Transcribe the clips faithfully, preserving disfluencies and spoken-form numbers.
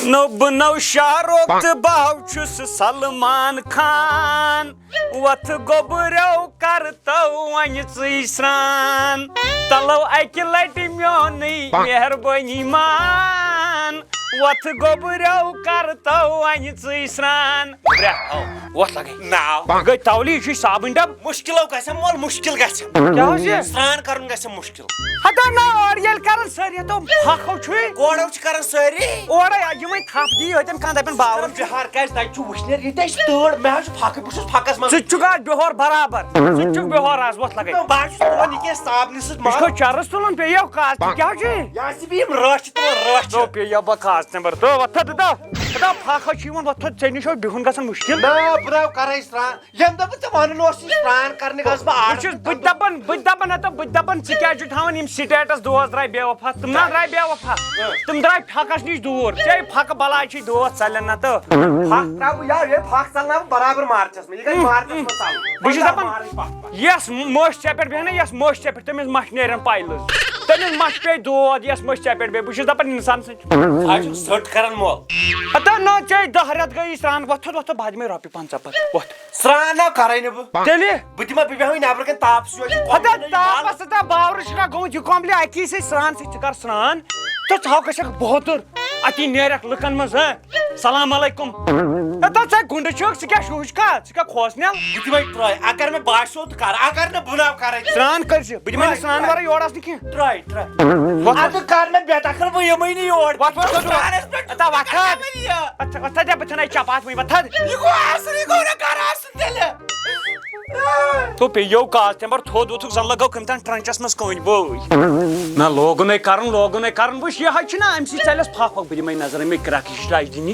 نو بہٕ نو شاہ رخ تہٕ بہٕ ہاو چھُس سلمان خان۔ وۄتھ گوٚبریو کر تو وۄنۍ ژٕے سرٛان۔ تلو اکہِ لٹہِ میونٕے مہربٲنی مان۔ وۄتھ گوٚبریو کر تو وۄنۍ ژٕے سرٛان۔ گوٚبریا، وۄتھ لگے۔ ناو۔ گٔے تولی، یہِ چھُے صابٕنۍ ڈبہٕ۔ مُشکِلو گژھِ مول، مُشکِل گژھِ۔ کیٛاہ حظ یہِ؟ سرٛان کرُن گژھِ مُشکِل۔ ہتا نہ، اورٕ ییٚلہِ کران سٲری، ہتو پھکھو چھُے۔ اورو چھِ کران سٲری۔ اورے یِمے تھپھ دی یوتن کانٛہہ دپن باورٕ چھُ۔ بہار کیٛازِ تتہِ چھُ وٕشنیر، ییٚتہِ چھِ تۭر، مےٚ حظ چھُ پھکھٕے، بہٕ چھُس پھکس منٛز۔ ژٕ تہِ چھُکھ آز بِہور برابر، ژٕ تہِ چھُکھ بِہور آز، وۄتھ لگے۔ بہٕ حظ چھُس تُلان یہِ کینٛہہ صابنہِ سۭتۍ یہِ چھُ مَل۔ چرس تُلُن، پیٚیو کاز تہِ کیٛاہ چھُے؟ یہِ آسہِ بیٚیہِ یِم رٲچھ تُلان، رٲچھ۔ تو پیٚیو بہٕ کاز تمبر، تو وۄتھ تہٕ دو۔ دو پھکھ حظ چھُ یِوان، وۄتھ تھوٚد، ژےٚ نِش اوس بِہُن گژھان مُشکِل۔ نہ، بہٕ درٛاو کرے سرٛان۔ ییٚمہِ دۄہ بہٕ ژےٚ وَنُن اوس، یہِ سرٛان کرنہِ گژھٕ بہٕ آرڈر۔ بہٕ چھُس، بہٕ تہِ دَپان، بہٕ تہِ دَپان، ہَتو، بہٕ تہِ دَپان، ژٕ کیٛازِ چھُکھ تھاوان یِم status، دوس درٛاے بے وفا؟ تِم نا درٛاے بے وفا۔ تِم درٛاے پھَکَس نِش دوٗر۔ ژےٚ پھَکہٕ بَلاے چھُے دوس ژَلَن نہ تہٕ۔ پھَکھ ترٛاوٕ بہٕ یَوٕ، یے پھَکھ ژَلناوٕ بہٕ برابر مارچَس منٛز۔ یہِ گژھِ مارچَس منٛز ژَلُن۔ بہٕ چھُس دَپان، مارٕچ پَتھ پَتھ۔ یَس مٔچھ ژےٚ پٮ۪ٹھ بیٚہہِ نا، یَس مٔچھ ژےٚ پٮ۪ٹھ، تٔمِس مَچھِ نیرَن پَے لٔج۔ تٔمِس مَچھِ پیٚیہِ دود، یَس مٔچھ ژےٚ پٮ۪ٹھ بیٚہہِ۔ بہٕ چھُس دَپان، اِنسان سٕنٛز آز چھُکھ ژٔٹ کران مول۔ ہتا نہ، ژےٚ دَہ رٮ۪تھ گٔیی سرٛان، وۄتھ تھوٚد، وۄتھ تھوٚد، بہٕ دِمے رۄپیہِ پنٛژاہ پتہٕ، وۄتھ۔ سرٛان نہ کرے نہٕ بہٕ۔ تیٚلہِ؟ بہٕ دِمے، بہٕ بیٚہمے نٮ۪برٕ کَنہِ تاپہٕ سۭتۍ۔ ہتا تاپس تہٕ تاپہٕ باورٕ چھُنہ گوٚمُت یہِ کۄمبلہِ اَکی سۭتۍ سرٛان سۭتۍ، ژٕ کر سرٛان۔ تہٕ ژٕ ہاو گژھکھ بہتر، اَتی نیرکھ لُکن منٛز، ہہ؟ سلام علیکم۔ ہتا ژےٚ گُنڈٕ چھُکھ، ژٕ کیٛاہ شوٗہٕچ کَتھ؟ ژٕ کیٛاہ کھوژنیل؟ بہٕ دِمے ٹراے، اگر مےٚ باسیو تہٕ کر، اگر نہٕ بہٕ نہ کرے۔ سرٛان کٔرۍ زِ، بہٕ دِمے نہٕ سرٛان ورٲے یورٕ اَژنہٕ کینٛہہ۔ Try, try. وۄتھ، وۄتھ۔ اَدٕ کر مےٚ بے دخل، بہٕ یِمے نہٕ یور۔ وۄتھ، وۄتھ، وۄتھ، وۄتھ۔ سرٛانَس پٮ۪ٹھ اَتا وۄتھ، کر۔ وۄتھ، وۄتھ، تھٲے دِ، بہٕ ژھٕنَے چپاتھ وٕنہِ، وۄتھ، تھٲے دِ۔ یہِ گوٚو آسُن، یہِ گوٚو نہٕ گرٕ آسُن تیٚلہِ۔ تو پیٚیو کاز تمبر تھوٚد ووٚتھُکھ، زن لگٲو کٔمۍ تام ٹرنچس منٛز کٔنۍ بٲے۔ نہ، لوگُن ہے کرُن، لوگُن ہے کرُن۔ وٕچھ، یہِ حظ چھُنہ، أمۍ سٕے ژَلٮ۪س پھپھ وۄپھ، بہٕ دِمے نظر، أمۍ کرٛکھ یہِ چھِ لَجہِ دِنہِ۔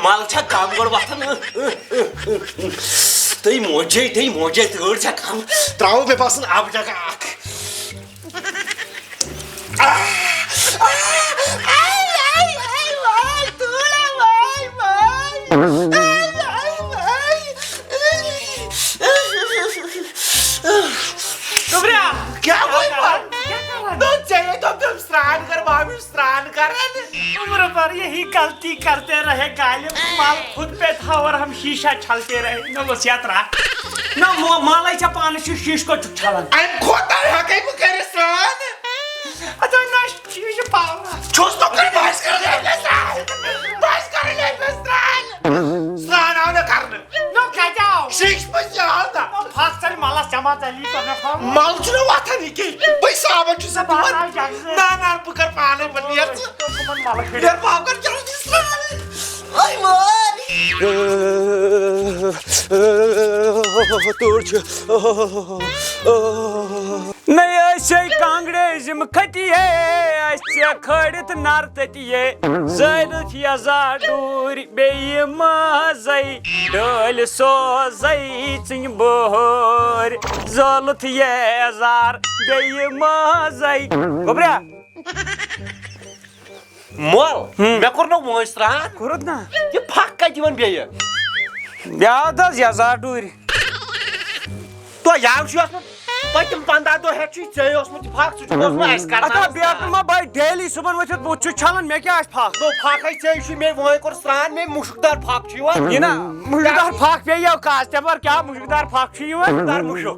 مل چھا کم گۄڈٕ وۄتھان؟ تٔے موجے، تٔے موجے، تۭر چھا کم؟ ترٛاوو مےٚ باسان اَبہٕ جگہ اکھ۔ آے، آے، آے، واے، تۭر آے، واے، واے۔ آے، آے، واے۔ گوٚبریا، کیٛاہ ووٚن پتہٕ؟ کیٛاہ کران؟ دوٚپ، ژےٚ یے دوٚپ، دوٚپ، سرٛان کر، بہٕ ہا چھُس سرٛان کران۔ عمر بھر یہی غلطی کرتے رہے غالب، مال خود پہ تھا اور ہم شیشہ چھلتے رہے۔ نہ وصیت رہا۔ نہ مو-، مالے ژےٚ پانس چھُ شیشہٕ کوٚت چھُکھ چھلان؟ امہِ کھۄتہٕ ہٮ۪کے بہٕ کٔرِتھ سرٛان؟ اچھا، نہ، یہِ چھُ پاورا۔ چھُس تو کٔرِتھ، بہٕ آسہِ کران ییٚتہِ نَس سرٛان۔ بہٕ آسہِ کران ییٚتہِ نَس سرٛان۔ سرٛان آو نہٕ کرنہٕ۔ نو کتہِ آو؟ شیشہٕ پٔزی آو نہ۔ نو پھکھ ژَلہِ مَلَس، ژےٚ ما ژَلی پَنُن پھکھ؟ مَل چھُنہٕ وۄتھان یہِ کینٛہہ۔ بٕے صابن چھُس ژٕ بہٕ بَناو دِوان۔ جگہٕ۔ نہ، نہ، بہٕ کَرٕ پانَے، بہٕ نیر ژٕ۔ تِمَن مَلہٕ کھٔنِتھ۔ نیر بہٕ کَرٕ چلو تہِ سرٛان۔ ہاے ماے۔ تۭر چھِ۔ نَے ٲسے کانٛگڑے زِم کھٔتی ہے، اَسہِ ژےٚ کھٲڑِتھ نَر تٔتی ہے۔ زٲلِتھ یَزار ڈوٗرۍ بیٚیہِ مازَے، ڈٲلۍ سوزَے ژٕنۍ بۄہر۔ زٲلِتھ یَزار بیٚیہِ مازَے۔ گوٚبریا۔ مول، ہم۔ مےٚ کوٚر نہ وٲنٛسہِ سرٛان۔ کوٚرُتھ نہ؟ یہِ پھکھ کَتہِ یِوان بیٚیہِ؟ یاد حظ، یَزار ڈوٗرۍ۔ تو یاو چھُ اوسمُت پٔتِم پنٛداہ دۄہ ہٮ۪تھ چھُے ژےٚ اوسمُت یہِ پھکھ، ژٕ چھُکھ اوسمُت اَسہِ کرناوان اَدا بیٹہٕ سرٛان۔ ما بہٕ ڈیلی صُبحن ؤتھِتھ بہٕ چھُس چھلان، مےٚ کیٛاہ آسہِ پھکھ؟ دوٚپ پھکھ ہے ژےٚ چھُے، مےٚ وٲنۍ کوٚر سرٛان، مےٚ مُشُک دار پھکھ چھُ یِوان۔ یہِ نا مُشُک دار پھکھ پیٚیہِ یَو کاز تہِ، مگر کیٛاہ مُشُک دار پھکھ چھُ یِوان؟ مُشُک دار مُشُک۔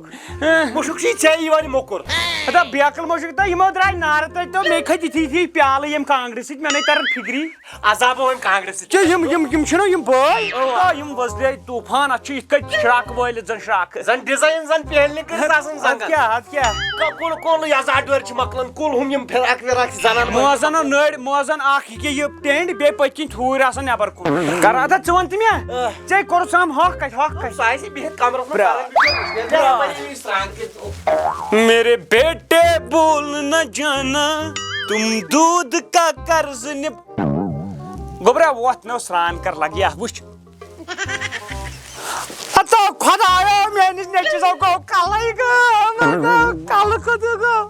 مُشُک چھُے ژےٚ یِوان یہِ موٚکُر۔ اَدا بیکٕل مُشُک تہٕ یِمو درٛاے نارٕ تَتہِ تہٕ مےٚ کھٔتۍ یِتھی یِتھی پیالہٕ ییٚمہِ کانٛگرِ سۭتۍ، مےٚ نَے تَران فِکری۔ عذاب وۄنۍ کانٛگرِ سۭتۍ۔ ژےٚ یِم، یِم، یِم چھِنہ یِم بٲے؟ اَوا۔ آ، یِم وۄزلے طوٗفان، اَتھ چھِ یِتھ کٔنۍ شرٛاکہٕ وٲلِتھ زَن شرٛاکہٕ۔ زَن ڈِزاین زَن پہلہِ کٔرِتھ آسان اَدٕ زَنٛگَن۔ کیٛاہ، اَدٕ کیٛاہ؟ کَ-، کُل، کُل یَزار ڈورِ چھِ مۄکلان، کُل ہُم یِم فِراک وِراک چھِ زَنان وٲلۍ۔ موزَن ہو نٔرۍ، موزَن اَکھ یہِ کیٛاہ یہِ ٹٮ۪نٛڈ، بیٚیہِ پٔتۍ کِنۍ ٹھوٗرۍ آسان نٮ۪بَر کُن۔ کَر اَدا ژٕ وَن تہٕ مےٚ، آ۔ ژےٚ کوٚرُتھ سام ہۄکھ کَتہِ، ہۄکھ کَتہِ؟ سُہ آسہِ بِہِتھ کَمرَس منٛز برٛا۔ کَران، یہِ چھُ وٕچھان، برٛا۔ مےٚ سرٛان کٔرِتھ۔ میرے بیٹے بول نہ جانا، تم دودھ کا قرض نب-، گوٚبرا، وۄتھ مےٚ سرٛان کر لگہِ، وٕچھ۔ ہتو خۄدایو، میٲنِس نیٚچوِس ہو گوٚو کلٕے غٲب، ہتو کلہٕ خۄدو گوٚو۔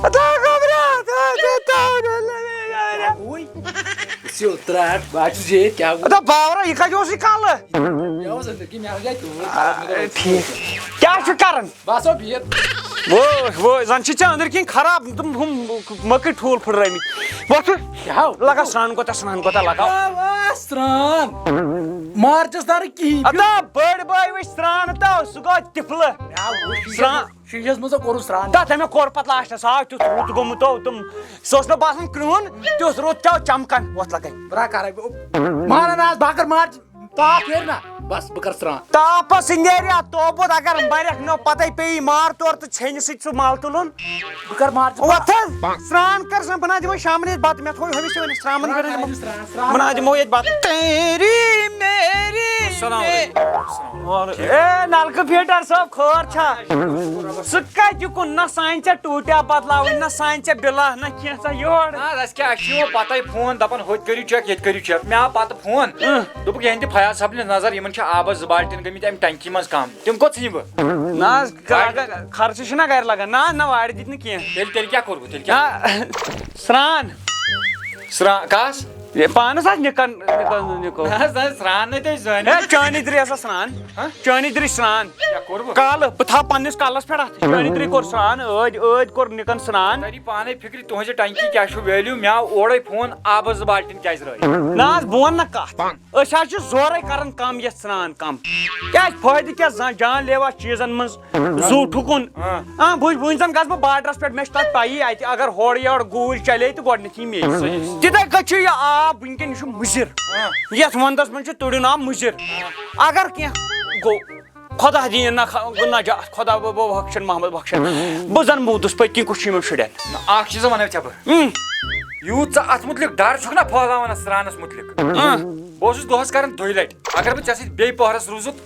ہتو گوٚبرا، ہتو، ہتو، ہتو۔ سیوٚد ترٛٹھ، بہٕ ہا چھُس ییٚتہِ، کیٛاہ گوٚو؟ ہتو باورا، یہِ کتہِ اوسُے کلہٕ؟ مےٚ اوس أنٛدرۍ کِنۍ، مےٚ ہا گٔے تۭر، مےٚ دوٚپ، ٹھیٖک۔ کیٛاہ چھُ کران؟ بہٕ آسو بِہِتھ۔ وٲے، وٲے، زَن چھِ ژےٚ أنٛدٕرۍ کِنۍ خراب، تِم ہُم مٔکٕرۍ ٹھوٗل پھٕٹرٲومٕتۍ۔ وۄتھ۔ کیٛاہ ہو؟ لگا سرٛان کوتاہ، سرٛان کوتاہ لگاو۔ آ، آ، سرٛان۔ مارچس درٕ کِہیٖنۍ۔ ادا بٔڑ بٲے وٕچھ سرٛان تہٕ سُہ گوٚو تِفلہٕ۔ مےٚ آو وُچھ، سرٛان۔ شیٖشس منٛز کوٚرُس سرٛان۔ تَتھ مےٚ کوٚر پَتہٕ لاسٹَس، آو تیُتھ رُت گوٚمُت، تِم، سُہ اوس مےٚ باسان کرٛہُن، تیُتھ رُت کیٛاہ چمکان۔ وۄتھ لگے۔ برا کرے بہٕ۔ مانن آز بہٕ کر مارچ۔ تاپھ ہیٚرِ نا، بس بہٕ کرٕ سرٛان۔ تاپس نیرِ یا توبُت، اگر مرکھ نو پتے پیٚیہِ مار تور تہٕ ژھیٚنہِ سۭتۍ سُہ مل تُلُن۔ بہٕ کرٕ مار ژٕ وۄتھ حظ، سرٛان کر سا، بہٕ نہ دِمو شامن ییٚتہِ بتہٕ، مےٚ تھوٚو ہُمِس یِوان سرٛامن سرٛان کٔرِتھ۔ کر سا سرٛان۔ بہٕ نہ دِمو ییٚتہِ بتہٕ۔ تیری میری السلام علیکم۔ وعلیکم۔ اے نلکہٕ فیٹر صٲب، خٲر چھا؟ سُہ کتہِ کُن؟ نہ سانہِ ژےٚ ٹوٗٹیا بدلاوٕنۍ، نہ سانہِ ژےٚ بِلا، نہ کینٛہہ ژےٚ یورٕ۔ نہ، اَسہِ کیٛاہ، اَسہِ چھِ یِوان پتَے فون، دَپان، "ہوٚتہِ کٔرِو چیک، ییٚتہِ کٔرِو چیک۔" مےٚ آو پتہٕ فون۔ اۭں۔ دوٚپُکھ، "یِہِنٛدِ فیاض صٲبنہِ نظر، یِمَن چھِ آبَس زٕ بالٹیٖن گٔمٕتۍ اَمہِ ٹنکی منٛز کم۔ تِم کوٚت ژھٕنہِ بہٕ؟" نہ حظ، گاڑِ۔ اگر خرچہٕ چھِنہ گرِ لگان۔ نہ، نہ، وارِ دِتۍ نہٕ کینٛہہ۔ تیٚلہِ، تیٚلہِ کیٛاہ کوٚروٕ؟ تیٚلہِ کیٛاہ؟ نہ، سرٛان۔ سرٛان، کَس؟ یہِ پانَس حظ نِکَن، نِکَن، نِکو۔ نہ حظ، نہ حظ، سرٛان نَے تُہۍ زٲنِو۔ ہے، چٲنی درٛے ہسا سرٛان۔ ہہ؟ چٲنی درٛے سرٛان۔ کیٛاہ کوٚروٕ؟ کالہٕ، بہٕ تھاو پنٛنِس کَلَس پٮ۪ٹھ اَتھ۔ چٲنی درٛے کوٚر سرٛان، ٲدۍ، ٲدۍ کوٚر نِکَن سرٛان۔ تَری پانَے فِکرِ، تُہٕنٛزِ ٹنکی کیٛاہ چھُ ویلیوٗ؟ مےٚ آو اورَے فون، آبَس زٕ بالٹیٖن کیٛازِ رٲے؟ نہ حظ، بہٕ وَنہٕ نہ کَتھ۔ أسۍ حظ چھِ زورَے کَران کَم یَتھ سرٛان کَم۔ کیٛازِ فٲیدٕ کیٛاہ زان-، جان لیوا چیٖزَن منٛز؟ زُو ٹھُکُن۔ آ۔ آ، بہٕ، وٕنۍ زَن گژھٕ بہٕ بارڈرَس پٮ۪ٹھ، مےٚ چھِ تَتھ پَیی، اَتہِ اگر ہورٕ یورٕ گوٗرۍ چَلے تہٕ گۄڈٕنٮ۪تھ یی مے۔ صحیح۔ تِتھَے کٔنۍ چھُ یہِ آب وٕنۍکٮ۪ن، یہِ چھُ مُضِر۔ آ۔ یَتھ وَنٛدَس منٛز چھُ تُرُن آب مُضِر۔ آ۔ اگر کینٛہہ گوٚو، خۄدا دِیِن نہ خ-، نجات، خۄدا ب-، ب-، بخشن، محمد بخشن۔ بہٕ زَن موٗدُس پٔتۍ کِنۍ کُس چھُ یِمَن شُرٮ۪ن۔ نہ، اَکھ چیٖزا وَنَے ژےٚ بہٕ۔ اۭں۔ یوٗت ژٕ اَتھ مُتعلِق ڈَر چھُکھ نہ پھٲلاوان اَتھ سرٛانَس مُتعلِق۔ اۭں۔ بہٕ اوسُس دۄہَس کَران دۄیہِ لَٹہِ۔ اگر بہٕ ژےٚ سۭتۍ بیٚیہِ پۄہرَس روٗزُتھ،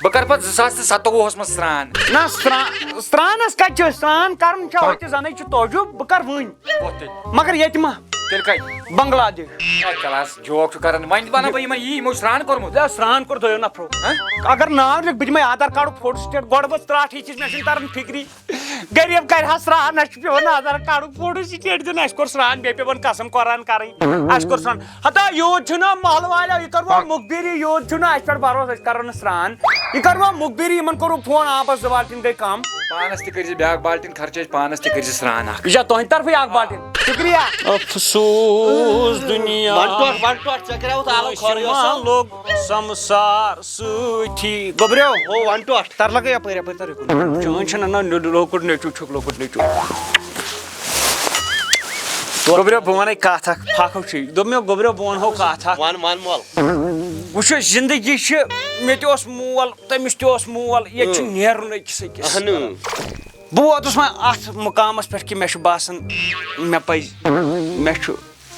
بہٕ کَرٕ پَتہٕ زٕ ساس تہٕ سَتووُہَس منٛز سرٛان۔ نہ، سرٛا-، سرٛانَس کَتہِ چھُ؟ سرٛان کَرُن چھُ اَتہِ زَنٕے چھُ توجوٗ، بہٕ کَرٕ وٕنۍ۔ وۄتھ تیٚلہِ۔ مگر ییٚتہِ ما؟ تیٚلہِ کَتہِ؟ بنگلہ دیش۔ اے، چل حظ، جوک چھُ کَران۔ وۄنۍ وَنہٕ بہٕ یِمَن یی، یِمو سرٛان کوٚرمُت۔ ہے، سرٛان کوٚر دۄیو نفرو۔ ہہ؟ اگر ناو لیکھ، بہٕ دِمَے آدھار کارڈُک فوٹو سٹیٹ۔ گۄڈٕ وۄتھ ترٛٹھ یہِ چیٖز، مےٚ چھُنہٕ تَران فِکری۔ غریب کرِ ہا سران، اسہِ چھُ پیوان آدھار کارڈُک فوٹو سٹیٹ دیُن، اسہِ کوٚر سران، بیٚیہِ پیوان قسم قرآن کرٕنۍ، اسہِ کوٚر سران۔ ہتا یوٗت چھُنہٕ محلہٕ والٮ۪و، یہِ کروٕ مُخبری، یوٗت چھُنہٕ اسہِ پٮ۪ٹھ بھروسہٕ، أسۍ کرو نہٕ سران۔ یہِ کروٕ مُخبری، یِمن کوٚروٕ فون، آبس زٕ بالٹیٖن گٔے کم۔ پانس تہِ کٔرۍ زِ بیٛاکھ بالٹیٖن خرچہٕ، أسۍ پانس تہِ کٔرۍ زِ سران اکھ۔ یہِ چھا تُہنٛدِ طرفہٕ اکھ بالٹیٖن؟ شُکریہ۔ افسوس دُنیا۔ ون ٹوٹھ، ون ٹوٹھ، ژےٚ کریاوُتھ آلو کٲنٛسہِ خۄرٲے ما اصل۔ لوٚگ سمسار سۭتی۔ گوٚبریو۔ او، ون ٹوٹھ۔ تر لگے یپٲرۍ، یپٲرۍ تر یُکُن۔ چٲنۍ چھَنہٕ نہ لۄ-، لۄکُٹ نیٚچوٗ چھُکھ، لۄکُٹ نیٚچوٗ۔ گوٚبریو، بہٕ وَنَے کَتھ اَکھ، پھَکھ چھُے۔ دوٚپ مےٚ، گوٚبریو، بہٕ وَنہو کَتھ اَکھ۔ وَن، وَن مۄل۔ وٕچھو، زِندگی چھِ، مےٚ تہِ اوس مول، تٔمِس تہِ اوس مول، ییٚتہِ چھُ اۭں۔ نیرُن أکِس أکِس۔ اَہنُو۔ بہٕ ووتُس وۄنۍ اَتھ مُقامَس پٮ۪ٹھ کہِ مےٚ چھُ باسان، مےٚ پَزِ، مےٚ چھُ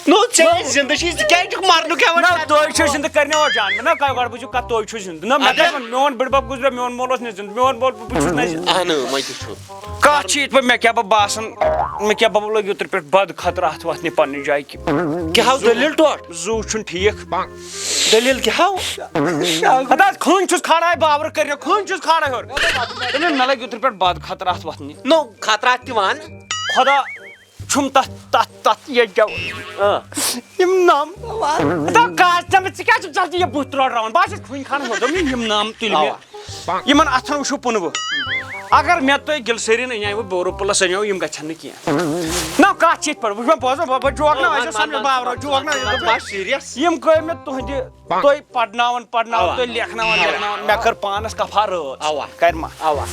نو، ژےٚ ییٚلہِ زِندٕ چھُے، ژٕ کیٛازِ چھُکھ مرنُک ہٮ۪وان نہ، شرط؟ تُہۍ چھِو زِندٕ، کٔرۍ مےٚ اورٕ جان۔ نہ، کَرِ گۄڈٕ بوٗزِو کَتھ، تُہۍ چھِو زِندٕ۔ نہ، مےٚ اَدٕ؟ کَتہِ ووٚن، میون بٕڈبَب گُزریو، میون مول اوس نہٕ زِندٕ، میون مول، بہٕ چھُس نہ زِندٕ۔ اَہنہٕ، وۄنۍ تہِ چھُ۔ کَتھ چھِ یِتھ پٲٹھۍ، مےٚ کیٛاہ بہٕ باسان، مےٚ کیٛاہ بہٕ لٔگِو تُہۍ پٮ۪ٹھ بَد خطرٕ اَتھ وَتھنہِ پنٛنہِ جایہِ کہِ۔ کیٛاہ ہاو دٔلیٖل ٹوٹھ؟ زُو چھُنہٕ ٹھیٖک۔ دٔلیٖل کیٛاہ ہاو؟ ہَتہٕ حظ، کھٔنۍ چھُس کھالان باورٕ کٔرِتھ، کھٔنۍ چھُس کھالان ہیوٚر۔ دوٚپمَے، مےٚ لَگِو تُہۍ پٮ۪ٹھ بَد خطرٕ اَتھ وَتھنہِ۔ نو، خطرات تہِ وَن۔ خۄدا چھُم تَتھ، تَتھ، تَتھ ییٚتہِ جَوٲبی۔ آ۔ یِم نام۔ دَپ کاش تَمہِ، ژٕ کیٛازِ چھُکھ جلدی یہِ بُتھ ترٛوڈراوان؟ بہٕ ہا چھُس کھُنہِ خانَس منٛز، دوٚپُن، یِم نام تُلۍ مےٚ۔ اَوا۔ یِمَن اَتھَن وٕچھِو پُنوٕ۔ اگر مےٚ تُہۍ گِلسٔریٖن أنیو، بوروپٕلَس أنیو، یِم گژھن نہٕ کینٛہہ۔ نہ، کَتھ چھِ یِتھ پٲٹھۍ؟ وٕچھ مےٚ، بوزو، بہٕ، بہٕ جوک نہ، وَن، أسۍ ٲسۍ وَن، سَمجھان وَن، بابرو، وَن، جوک نہ، وَن، أسۍ وَن، دوٚپُن، بَس سیٖریَس۔ یِم گٔے مےٚ تُہٕنٛدِ، اَوا۔ تُہۍ پَرناوان، پَرناوان، اَوا۔ تُہۍ لیکھناوان، اَوا۔ لیکھناوان، مےٚ کٔر پانَس کَفا رٲژ۔ اَوا۔ کَرِ ما؟ اَوا۔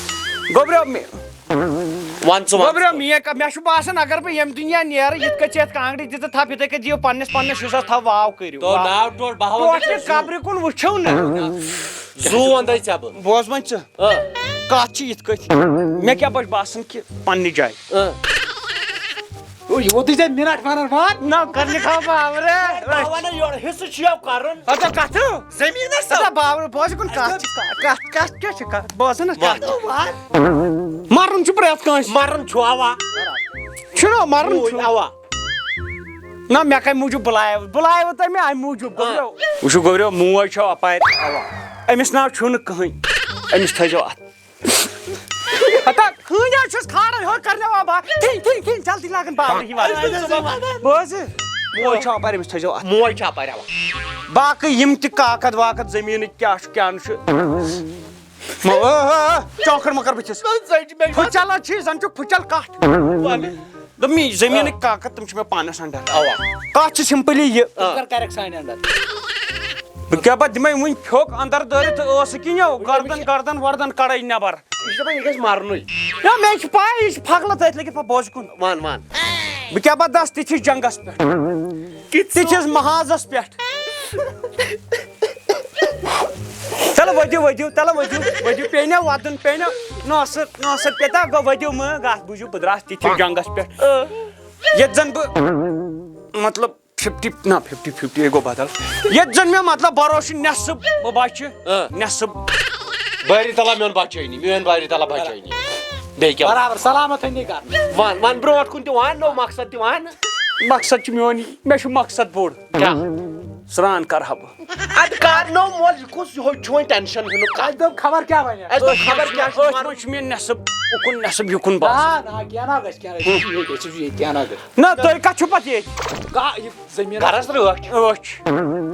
گوٚبریو مےٚ۔ وَن ژٕ، وَن گوٚبریو، ژٕ۔ میٛٲنۍ کَتھ، مےٚ چھُ باسان، اگر بہٕ ییٚمہِ دُنیا نیرٕ، یِتھ کٔنۍ ژےٚ یَتھ کانٛگرِ دِژٕتھ تھَپھ، یِتھَے کٔنۍ دِیِو پنٛنِس، پنٛنِس حِصَس تھَپھ، واو کٔرِو۔ تو واو۔ ناو ٹوٹھ بہاوُن ٹوٹھ تہِ کہِ چھُ۔ قبرِ کُن وٕچھِو نہٕ۔ زُو وَندَے ژےٚ بہٕ۔ بوز وۄنۍ ژٕ۔ اۭں۔ کَتھ چھِ یِتھ کٔنۍ، مےٚ کیٛاہ پَزِ باسان کہِ پنٛنہِ جایہِ۔ اۭں۔ او، یہِ ووتُے ژےٚ مِنٹ وَنان وان۔ نہ، کَر لِکھاو باورٕ۔ بہٕ وَنَے یورٕ، حِصہٕ چھُ یَو کَرُن۔ اَدٕ کَتھ؟ زٔمیٖنَس۔ اَدٕ باورٕ، بوز یہِ کُن کَتھ چھِ۔ کَتھ، کَتھ کیٛاہ چھِ کَتھ؟ بوز نہ کَتھ۔ وَن۔ مَرُن چھُ پرٛٮ۪تھ کٲنٛسہِ۔ مَرُن چھُ، اَوا۔ چھُنہ، مَرُن چھُ۔ اَوا۔ نہ، مےٚ کَمہِ موٗجوٗب بُلایو؟ بُلایو تۄہہِ مےٚ اَمہِ موٗجوٗب، آ۔ گوٚبریو۔ وٕچھِو، گوٚبریو، موج چھو اَپارِ۔ اَوا۔ أمِس ناو چھُنہٕ کٕہٕنۍ۔ أمِس تھٲیزیو اَتھ۔ ہتا، خٲنۍ حظ چھُس کھاران، ہیوٚر کَرناوان با-، کھِنۍ، کھِنۍ، کھِنۍ، جلدی لاگان باورٕ ہِوان۔ بوزٕ، موج چھو اَپارِ، أمِس تھٲیزیو اَتھ۔ موج چھِ اَپارِ، اَوا۔ باقٕے یِم تہِ کاکد واکد زٔمیٖنٕکۍ کیٛاہ چھُ، کیٛاہ نہٕ چھُ۔ مہ-، آ، آ، آ، چوکر مۄکر بٕتھِس۔ ژےٚ چھِ مےٚ پھُچل حظ چھِ، زن چھُکھ پھُچل کٹھ۔ وَلہٕ۔ دوٚپُن، یہِ زٔمیٖنٕکۍ کاکد، تِم چھِ مےٚ پانس under۔ اَوا۔ کتھ چھِ simply یہِ۔ آ۔ کر کرکھ سانہِ under۔ بہٕ کیٛاہ پتہٕ دِمے وُنہِ پھیوٚک اندر دٲرِتھ، ٲسہٕ کِنۍ یو، گردن، گردن وردن کڑے نٮ۪بر۔ یہِ چھُ دَپان، یہِ گژھِ مَرنُے۔ یا مےٚ چھِ پَے، یہِ چھُ پھۄکلہٕ تٔتھۍ لٔگِتھ پَتہٕ بوزٕ کُن۔ وَن، وَن۔ بہٕ کیٛاہ پَتہٕ دَس تِتھِس جنٛگَس پٮ۪ٹھ، تِتھِس محاذَس پٮ۪ٹھ۔ تَلہٕ ؤدِو، ؤدِو، تَلہٕ ؤدِو، ؤدِو، پیٚیہِ نا وَدُن، پیٚیہِ نا نوسہٕ، نوسہٕ پیٚتا، گوٚو ؤدِو مہٕ، گژھ بوٗزِو، بہٕ درٛاس تِتھِس جنٛگَس پٮ۪ٹھ۔ ییٚتہِ زَن بہٕ، مطلب، fifty، نہ، fifty fifty، یہِ گوٚو بدل۔ ییٚتہِ زن مےٚ، مطلب، بھروسہٕ چھُ، نٮ۪صٕب بہٕ بچہٕ، آ۔ نٮ۪صٕب۔ باری تلا میون بچٲنی، میون باری تلا بچٲنی۔ بیٚیہِ کیٛاہ؟ برابر، سلامت ہن یہِ کرنہٕ۔ وَن، وَن برونٛٹھ کُن تہِ وَن، نوٚو مقصد تہِ وَن۔ مقصد چھُ میون یی، مےٚ چھُ مقصد بوٚڑ۔ کیٛاہ؟ سرٛان کرٕ ہا بہٕ۔ اَدٕ کر نوٚو مول، یہِ کُس یِہوٚے چھُ وۄنۍ tension ہیوٚنُک کَتھ؟ اَسہِ دوٚپ خبر کیٛاہ وَنہِ۔ اَسہِ دوٚپ خبر کیٛاہ چھُ أتھۍ وَنُن۔ منٛز چھُ مےٚ نٮ۪صٕب اُکُن، نٮ۪صٕب یُکُن باسان۔ نہ، نہ، کینٛہہ نہ گژھِ، کینٛہہ نہ گژھِ۔ یہِ چھُ ییٚتہِ، یہِ چھُ ییٚتہِ، کینٛہہ نہ گژھِ۔ نہ، تُہۍ کَتھ چھُو پَتہٕ ییٚتہِ؟ گا-، یہِ زٔمیٖن۔ گرس رٲچھ۔ رٲچھ۔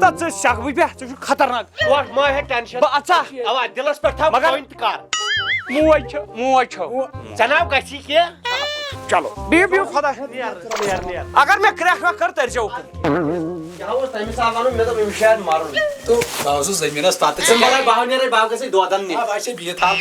تہٕ ژٕ سیٚکھ بہٕ بیٚہہ، ژٕ چھُکھ خطرناک۔ وۄٹھ ما ہے tension۔ بہٕ اژا۔ اوا، دِلس پٮ۪ٹھ تھاو، مگر وۄنۍ تہِ کر۔ موج چھِ، موج چھِ۔ ژےٚ ناو گژھی کینٛہہ۔ چلو، بِہِو، بِہِو خۄدایَس۔ نیر، نیر، نیر۔ اگر مےٚ کرٛٮ۪کھ وٮ۪کھ کٔر، تٔرۍ زیو اُکُن۔ کیٛاہ اوس تَمہِ ساتہٕ وَنُن؟ مےٚ دوٚپ، أمِس چھُ یارٕ مَرُن۔ تہٕ بہٕ اوسُس زٔمیٖنَس پَتہٕ۔ ژٕ مگر بہٕ ہاو نیرَے، بہٕ ہاو گژھٕ دۄدَن نِنہِ۔ آ، بہٕ ہا چھُسے بِہِتھ حال۔